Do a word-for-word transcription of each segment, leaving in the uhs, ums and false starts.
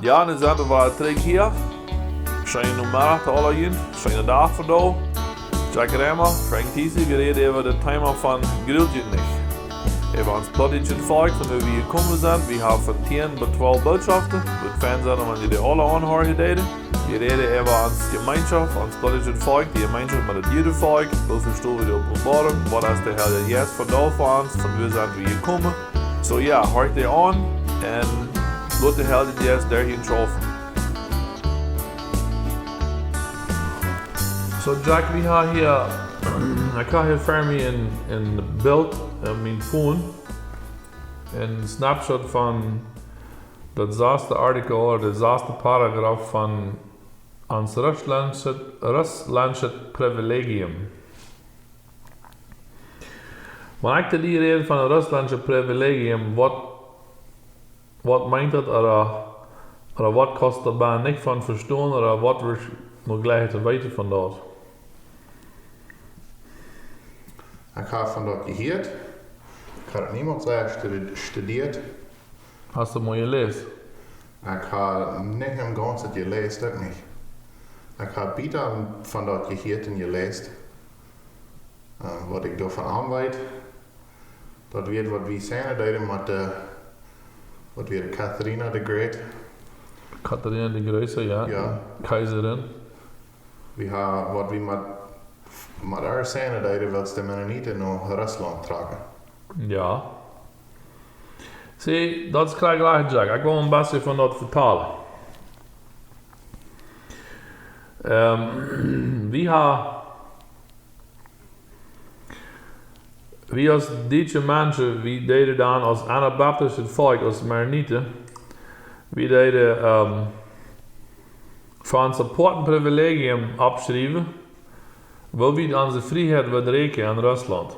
Jo, nu sent wie wada trigj hia. Scheenen Nomeddach to aule junt, scheenen Dach fa die. Jack Remmer, Frank Thiessen, wie räden äwa daut Thema von Grult junt nich. Äwa ons plautdietschet Volkj, von wua wie jekomen sent. Wie haben von tieen bat twalf Bootschoften. Wudd fein sennen, wan jie dee aule aunhieren deeden. Wie räden äwa ons Jemeenschoft, ons plautdietschet Volkj, dee Jemeenschoft met daut Judenvolkj. Woo vestonen wie de Openboarunk? Waut es de Herr Jesus fa die, fa ons? Von wua sent wie jekomen? Soo jo, horcht dee aun un lot de Herr Jesus derch junt schaufen. Soo Jack, wie haben hia, ekj hab hia ver mie een, een Bilt opp mien Phone, een Snapshot von daut sasde Artikel ooda daut sasde Paragraph von ons russlandsche, russlandsche Privilegium. Wan ekj to die räd von een russlandsche Privilegium, waut, waut meent daut, ooda, ooda waut kaust du doabie nich von vestonen, ooda waut wurscht du jleichen to weeten von daut? Ekj hab von daut jehieet. Ekj hab daut niemols selfst studi-, studieet. Hast du mol jeläst? Ekj hab nich em Gaunzen jeläst, uk nich. Ekj hab bät von daut jehieet un jeläst. Äh, waut ekj doavon aun weet, daut wia waut wie sennen deeden met de, waut wia, Katharina the Great. Katharina de Groote, jo. Jo. Kjeisarin. Wie haben, waut wie met, met äa sennen deeden, wiels de Mennoniten no Russlaunt trocken. Jo. See, daut es krakjt, Jack. Ekj well een bät von daut vetalen. Ähm, wie haben, wie aus dietsche Menschen, wie deeden dan aus Anabaptischet Volkj, aus Mennoniten, wie deeden, ähm, von Support een Privilegium aufschriewen, woo wie onse Frieheit wudden räakjen en Russlaunt.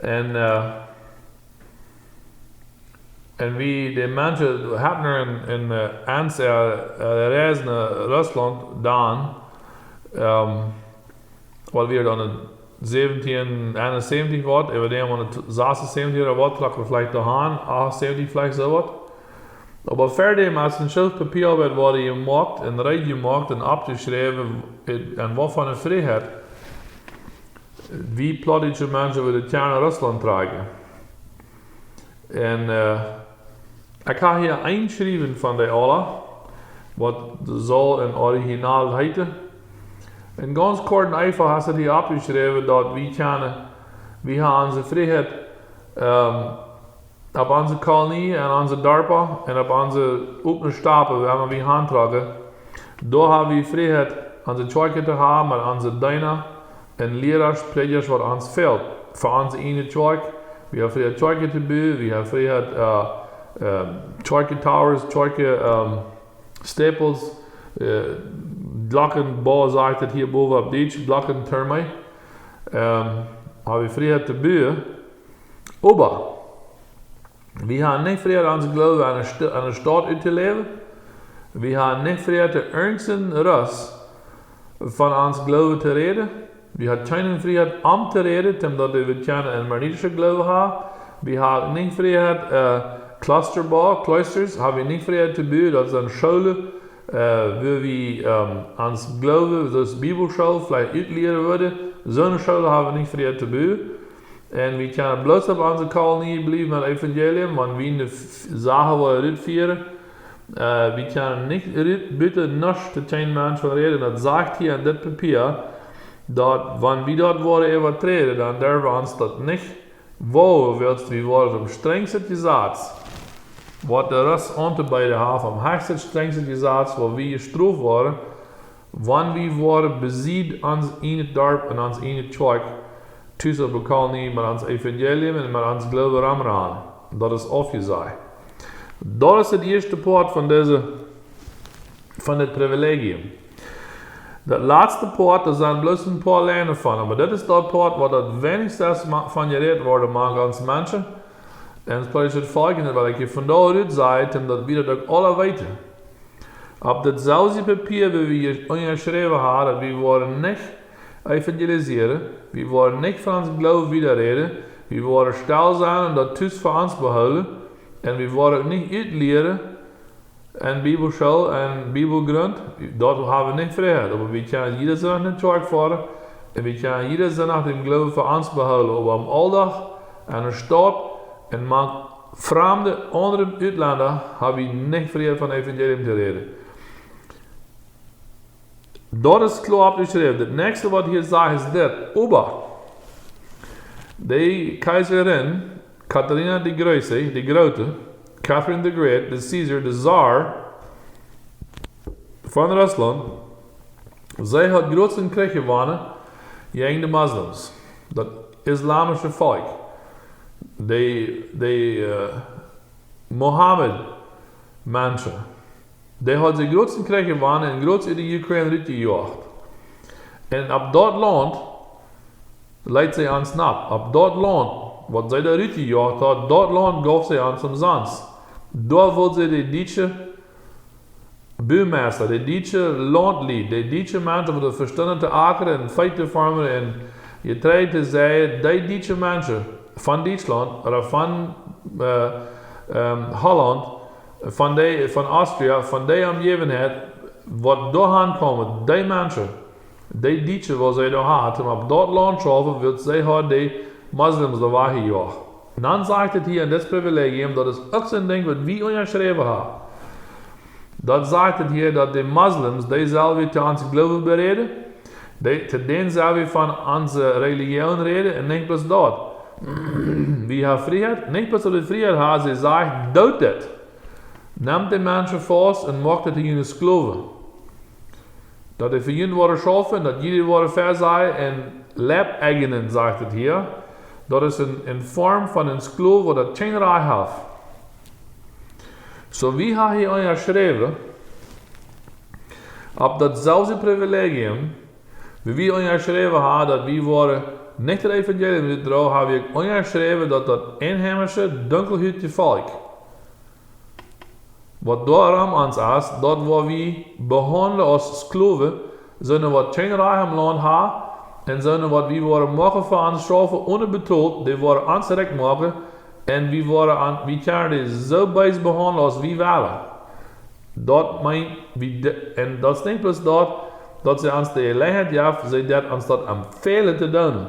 Un, äh, un wie de Menschen, Hepner un, un, äh, Ernst, äh, äh, reisden no Russlaunt dan, ähm, wiels wie dan en säwentieen eenunsäwentich wort, äwa däm aun de sasunsebentich ooda waut, trocken wie veleicht doahan, achtsunsäwentich veleicht soo waut. Oba ver däm, aus een Schilf Papia wort, wort jemoakt un reed jemoakt un aufjeschräwen, un waut fa eene Frieheit wie plautdietsche Menschen wudden kjennen Russlaunt droagen. Un, äh, ekj hab hia een Schriewen von dee aula, waut saul em Original heeten. Un gaunz kort un eefach hast du hia aufjeschräwen, daut wie kjennen, wie haben onse Frieheit, ähm, opp onse Kolonie un onse Darpa un opp onse opne Stapel, wua wie hantrocken, doa haben wie Frieheit, onse Kjoakj to haben, met onse Deena un Liera, Prädja, waut ons fält. Fa onse ieejne Kjoakj, wie haben Frieheit Kjoakj to buen, wie haben Frieheit, äh, ähm, Kjoakj Towers, Kjoakj, ähm, Stapels, äh, Glockenbau, sajcht daut hia bowen opp Dietsch, Glockentürme. Ähm, haben wie Frieheit to buen. Oba wie haben nich Frieheit, onse Gloowen aun de St-, aun de Staut uttoläwen. Wie haben nich Frieheit, to irjent een Rest von onse Gloowen to räden. Wie haben kjeene Frieheit, om to räden, om daut wie kjennen een mennonitischen Gloowen haben. Wie haben nich Frieheit, äh, Klosterbau, Cloisters, haben wie nich Frieheit to buen, daut es eene School, äh, wua wie, ähm, ons Gloowen, daut es Bibelschool, veleicht utlieren wudden. Soone School haben wie nich Frieheit to buen. Un wie kjennen bloos opp onse Kolonie bliewen met Evangelium, wan wie ne f-, Sachen wellen rutfieren. Äh, wie kjennen nich rut, buten nuscht to kjeen Mensch von räden. Daut sajcht hia en dit Papia, daut wan wie daut woaren äwaträden, dan derwen wie ons daut nich woagen, wiels wie woaren em strenjsten Jesaz, waut de Rest auntobeeden haft, em hechsten strenjsten Jesaz, wua wie jestroft woaren, wan wie woaren besied ons ieejnet Darp un ons ieejne Kjoakj, tus opp de Kolonie met ons Evangelium un met ons Gloowen romrannen. Daut es aufjesajcht. Daut es daut ieeschte Poat von dise, von dit Privilegium. Daut latste Poat, doa sent bloos een poa Lienen von, oba daut es daut Poat, waut daut weinichste ma-, von jerät woat mank ons Menschen. Un daut es daut foljendet, waut ekj hia vondoag utsaj, un daut wie daut uk aule weeten. Opp daut selwje Papia, wua wie unjaschräwen haben, daut wie woaren nich evangelisieren, wie woaren nich von onsen Gloowen wieda räden, wie woaren stell sennen un daut tus fa ons behoolen, un wie woaren uk nich utlieren, en Bibelschool en Bibelgrunt, doa hab wie nich Frieheit. Oba wie kjennen jieda Sindach no de Kjoakj foaren un wie kjennen jieda Sindach dän Gloowen fa ons behoolen. Oba aum Auldach, en de Staut, un mank framde, aundre Utlenda, hab wie nich Frieheit von Evangelium to räden. Daut es kloa oppjeschräwen. Daut näakjste waut hia sajcht es dit. Oba de Kjeisarin, Katharina de Groote, de Groote, Catherine the Great, de Caesar, de Zar von Russlaunt, see haud grooten Kjrich jewonnen jäajen de Moslems, daut islamische Volkj, de, de, äh, Mohammed-Menschen. Dee haud see grooten Kjrich jewonnen un groot ut de Ukraine rutjejoacht. Un opp daut Launt leet see ons nopp. Opp daut Launt, waut see doa rutjejoacht haud, daut Launt jeef see ons omsonst. Doa wull see de dietsche Bumeista, de dietsche Launtlied, de dietsche Menschen, waut daut vestunden to akren un Vee to foarmen un Jetreid to seien, de dietsche Menschen von Dietschlaunt ooda von, äh, ähm, Hollaunt, von de, von Austria, von de Omjäwenheit, waut doa aunkomen, de Menschen, de Dietsche, waut see doa haud, om opp daut Launt to schaufen, wiels see haud de Moslems doa wajchjejoacht. Dan sajcht et hia en dit Privilegium, daut es uk soon Dinkj, waut wie unjaschräwen haben. Daut sajcht et hia, daut de Moslems, dee sell wie to ons Gloowen beräden, dee, to dän sell wie von onse Religion räden, un nich bloos daut. Wie haben Frieheit, nich bloos daut wie Frieheit haben, see sajcht, doot dit. Nemt de Menschen faust un moakt dee to june Sklowen. Daut dee fa junt woaren schaufen, daut jie dee woaren veseien un leibeignen, sajcht et hia. Daut es eene, eene Form von een Sklow, waut daut kjeen Rajcht haft. Soo, wie haben hia unjaschräwen, opp daut selwje Privilegium, woo wie unjaschräwen haben, daut wie woaren nich daut Evangelium utdroagen, haben wie unjaschräwen, daut daut enheimische, dunkelhutje Volkj, waut doa rom ons es, daut woa wie behaundlen aus Sklowen, soone waut kjeen Rajcht em Launt haben, un soone waut wie woaren moaken fa ons schaufen, onen betolt, dee woaren ons rikj moaken, un wie woaren an, wie kjennen dee soo bees behaundlen aus wie wellen. Daut meent, wie de-, un daut es nich bloos daut, daut see ons de Jeläajenheit jeft, see deit ons daut empfehlen to doonen.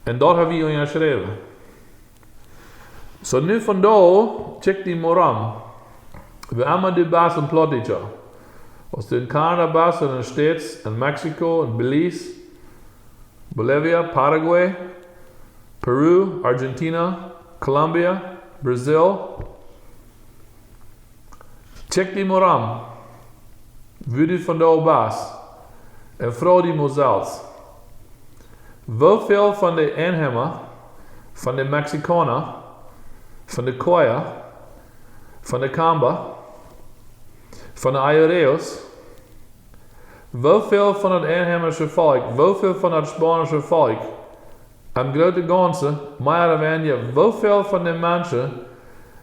Un daut haben wie unjaschräwen. Soo, nu vondoag, check die mol aun. Wua emma du best en Plautdietscha. Aus du en Kanada best, en de States, en Mexiko, en Belize, Bolivia, Paraguay, Peru, Argentina, Colombia, Brazil. Check die mol aun, wua du vondoag best, un froag die mol selfst: Woo väl von de Enheima, von de Mexikauna, von de Koya, von de Kamba, von de Ayoreos, woo väl von daut enheimische Volkj, woo väl von daut spaunische Volkj, em grooten gaunzen, mea ooda weinja, woo väl von de Menschen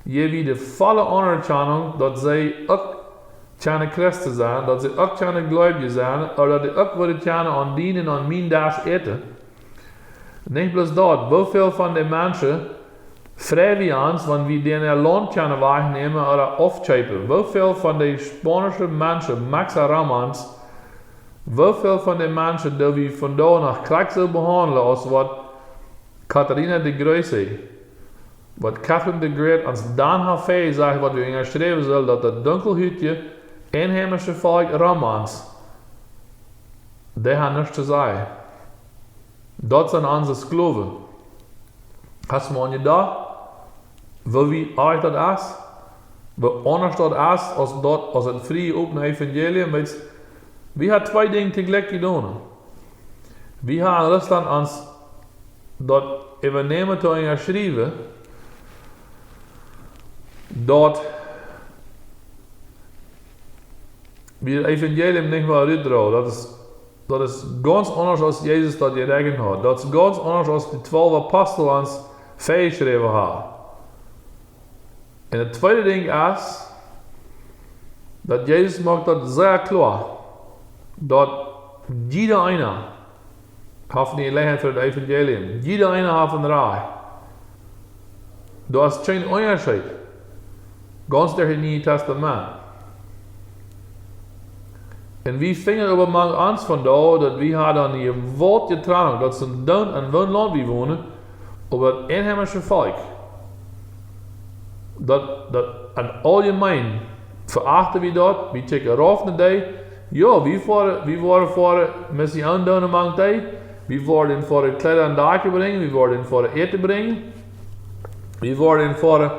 jäw wie de volle Aunerkjanunk, daut see uk kjennen Christen sennen, daut see uk kjennen Gleubje sennen, ooda daut see uk woaren kjennen aun dien un aun mien Desch äten? Nich bloos daut, woo väl von de Menschen frei wie ons, wan wie dän äa Launt kjennen wajchnämen ooda aufkjeepen? Woo väl von de spaunische Menschen, Mexa rom ons, woo väl von de Menschen, dee wie vondoag noch krakjt soo behaundlen aus waut Katharina de Groote, waut Catherine the Great ons dan haft väajesajcht, waut wie unjaschräwen sellen, daut daut dunkelhutje, enheimische Volkj rom ons, dee haben nuscht to sajen. Daut sent onse Sklowen. Hast du mol aun jedocht, woo wie oajch daut es? Woo aundasch daut es, aus daut, aus daut friee, opne Evangelium? Weetst, wie haben twee Dinja toojlikj jedonen. Wie haben en Russlaunt ons daut äwanämen to unjaschriewen, daut wie daut Evangelium nich mea rutdroagen. Daut es, daut es gaunz aundasch aus Jesus daut jeräakjent haud. Daut es gaunz aundasch aus de twalf Apostel ons väajeschräwen haben. Un daut tweede Dinkj es, daut Jesus moakt daut sea kloa, daut jieda eena haft eene Jeläajenheit fa daut Evangelium. Jieda eena haft een Rajcht. Doa es kjeen Unjascheet. Gaunz derch daut Niee Tastament. Un wie finjen oba mank ons von doa, daut wie haben dan hia Welt jetrocken, daut es een Doon, aun woon Launt wie wonen, oba daut enheimische Volkj, daut, daut aun auljemein veachten wie daut, wie kjikjen rauf no dee. Jo, wie foaren, wie woaren foaren Mission doonen mank dee. Wie woaren foaren Kjleeda un Dakja brinjen, wie woaren foaren Äten brinjen. Wie woaren foaren,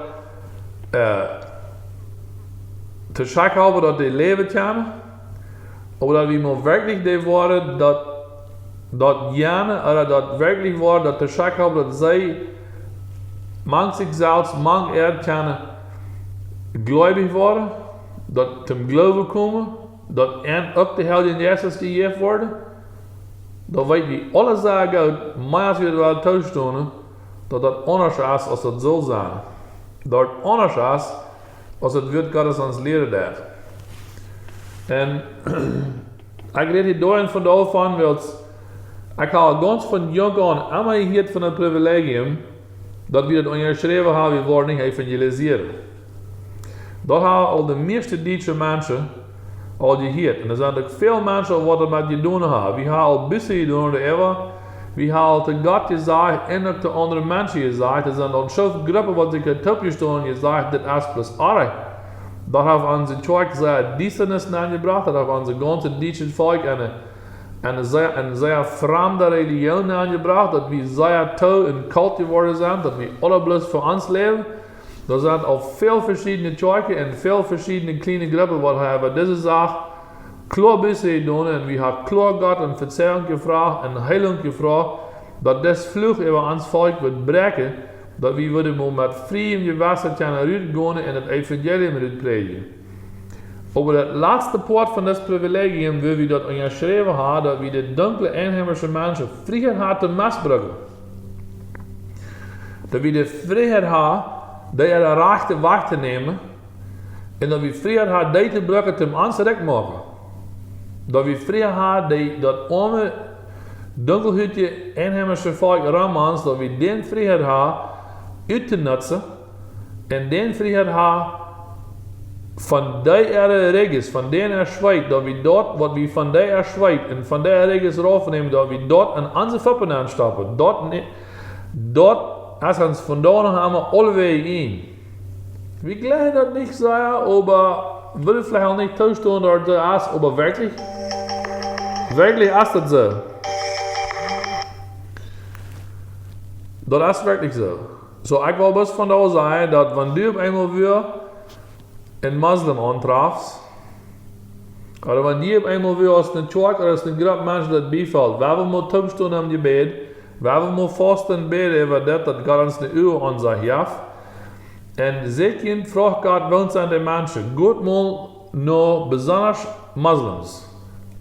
äh, to schakjen haben, daut dee läwen kjennen. Oba daut wie mau werkjlich dee woaren, daut, daut jane, ooda daut werkjlich woaren, daut to schakjen haben, daut see mank sikj selfst, mank äa kjennen gleubich woaren, daut toom Gloowen komen, daut an uk de Heilje Jeist jejäft woat, dan weet wie aule Sachen goot, mea aus wie daut woaren toostonen, daut daut aundasch es, aus daut saul sennen. Daut aundasch es, aus daut Wuat Gottes ons lieren deit. Un ekj räd hia doaren von doavon, wiels ekj hab gaunz von junk aun emma jehieet von daut Privilegium, daut wie daut unjaschräwen haben, wie woaren nich evangelisieren. Daut haben aul de mieeschte dietsche Menschen aul jehieet. Un doa sent uk väl Menschen aul waut doamet jedonen haben. Wie haben aul Buße jedonen doaräwa. Wie haben aul to Gott jesajcht un uk to aundre Menschen jesajcht. Doa sent aul een Schoof Gruppen waut sikj haben toopjestonen un jesajcht, dit es bloos oajch. Daut haft onse Kjoakj sea Diestanis aunjebrocht, daut haft onse gaunze dietsche Volkj aun eene, aun eene sea, eene sea framde Religion aunjebrocht, daut wie sea too entkalt jeworden sent, daut wie aule bloos fa ons läwen. Doa sent aul väl veschiedne Kjoakjen un väl veschiedne kjliene Gruppen waut haben äwa dise Sach kloa Buße jedonen un wie haben kloa Gott om Vezeiunk jefroacht un Heilunk jefroacht, daut dis Fluch äwa ons Volkj wudd bräakjen, daut wie wudden mau met frieem Jewessen kjennen rutgonen un daut Evangelium rutprädjen. Oba daut latste Poat von daut Privilegium, woo wie daut unjaschräwen haben, daut wie de dunkle enheimische Menschen Frieheit haben to missbrucken. Daut wie de Frieheit haben, dee äare Rajchte wajchtonämen, un daut wie Frieheit haben, dee to brucken, toom ons rikj moaken. Daut wie Frieheit haben, dee, daut oame, dunkelhutje, enheimische Volkj rom ons, daut wie dän Frieheit haben, uttonutzen, un dän Frieheit haben, von dee äare Rigjes, von dän äa Schweet, daut wie daut, waut wie von dee äa Schweet un von dee äa Rigjes raufnämen, daut wie daut en onse Fuppen aunstoppen. Daut ni-, daut es ons vondoag noch emol aulewäajen. Wie jleichen daut nich sea, oba wellen veleicht uk nich toostonen, daut daut es, oba werkjlich, werkjlich es daut soo. Daut es werkjlich soo. Soo, ekj well bloos vondoag sajen, daut wan du opp eemol wada een Moslem auntrafst, ooda wan die opp eemol wada aus eene Kjoakj ooda aus eene Grupp Menschen daut bifelt, wie wellen mau toopstonen em Jebäd, wie wellen mau fausten un bäden äwa daut, daut Gott ons eene Uagensecht jeft. Un secha, froag Gott, woo sent dee Menschen? Goot mau no besonda Moslems.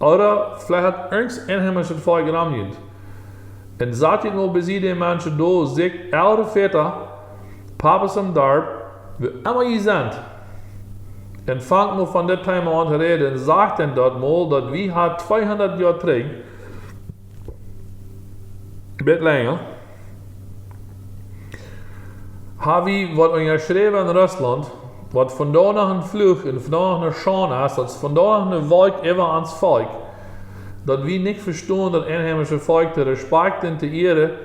Ooda veleicht haft irjent een enheimischet Volkj jeräd. Un sat junt mau bie dee Menschen doa, secha, Elren, Väta, Papas em Darp, wua emma jie sent. Un fangt mau von dit Thema aun to räden un sajcht an daut mau, daut wie haben tweehundat Joa trigj, bät lenja, haben wie waut unjaschräwen en Russlaunt, waut vondoag noch een Fluch un vondoag noch eene Schaund es, daut es vondoag noch eene Wolkj äwa ons Volkj, daut wie nich vestonen daut enheimische Volkj to respakjten, to ieren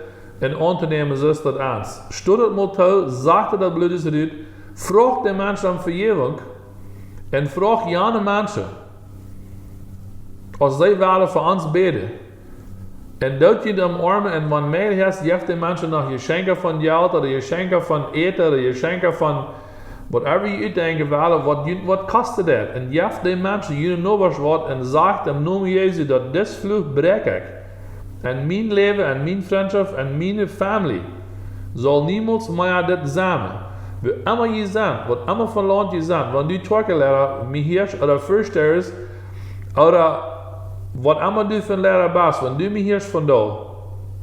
un auntonämen, soo aus daut ons. Stot daut mau too, sajcht daut bloos rut, froagt dee Menschen om Vejäwunk un froagt jane Menschen, aus see wellen fa ons bäden. Un doot junt omoarmen un wan mäajlich es, jeft dee Menschen noch Jeschenkja von Jelt ooda Jeschenkja von Äten ooda Jeschenkja von whatever jie utdenkjen wellen, waut junt waut kosten deit. Un jeft dee Menschen june Nobasch waut un sajcht em Nomen Jesu, daut dis Fluch bräakj ekj. En mien Läwen, en miene Frintschoft, en miene Family saul niemols mea dit sennen. Wua emma jie sent, waut emma fa Launt jie sent, wan du Kjoakjenliera, Messias ooda Fürsten ooda waut emma du fa een Liera best, wan du Messias vondoag,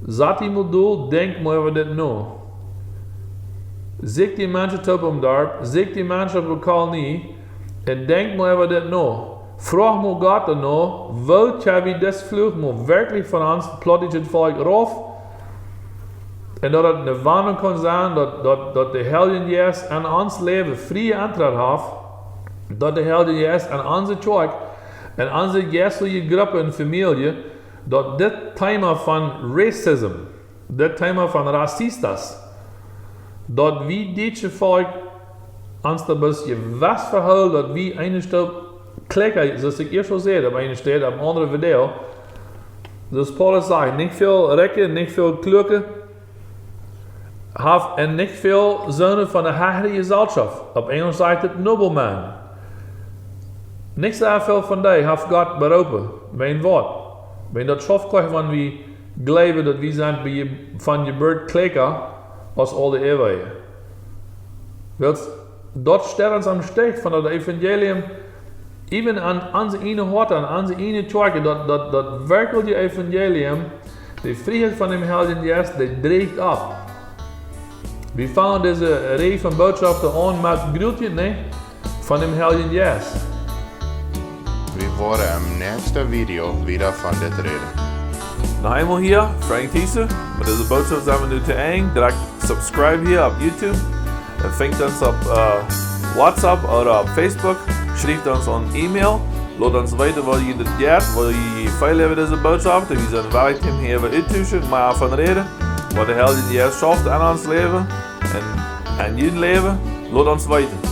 sat die mau dol, denkj mau äwa dit no. Secha dee Menschen toop em Darp, secha dee Menschen opp de Kolonie, un denkj mau äwa dit no. Froag mau Gott doano, woo kjenn wie dis Fluch mau werkjlich von ons plautdietschet Volkj rauf, Un daut et eene Wendunk kaun sennen, daut, daut, daut de Heilje Jeist en ons Läwen frie Entrett haft, daut de Heilje Jeist en onse Kjoakj, en onse jeistelje Gruppen un Famielje, daut dit Thema von Racism, dit Thema von Racistas, daut wie dit Volkj ons doa bloos jewess vehoolen, daut wie eene Stoot kjlikja, soo aus ekj ieescht aul säd, opp eene Städ, opp een aundret Video, soo aus Paulus sajcht, nich väl rikje, nich väl kluake, haft un nich väl Soone von de hechre Jeselschoft. Opp Enjelsch sajcht et noblemen. Nich soo väl von dee haft Gott beroopen. Wäajen waut? Wäajen daut schauft kjeen, wan wie jleewen, daut wie sent bie, von Jeburt kjlikja aus aul de Äwrije. Wiels daut steit ons aum Stich von daut Evangelium, even aun onse ieejne Hoaten, aun onse ieejne Kjoakjen, daut, daut, daut werkjliche Evangelium, de Frieheit von däm Heiljen Jeist, dee dräajt opp. Wie fangen dise Räj von Botschaften aun met Jrod, nä? Von däm Heiljen Jeist. Wie woaren em näakjsten Video wieda von dit räden. Noch eemol hia, Frank Thiessen. Met dise Botschaft sent wie nu to Enj. Drekjt subscribe hia opp YouTube. Un finjt ons opp, äh, WhatsApp ooda opp Facebook. Schrieft ons ne E-Mail. Lot ons weeten, waut jie daut jeit, waut jie feelen äwa dise Botschaft. Un wie sent wellich, hia äwa uttotuschen, mau von räden, waut de Heilje Jeist schauft en ons Läwen un en jun Läwen. Lot ons weeten.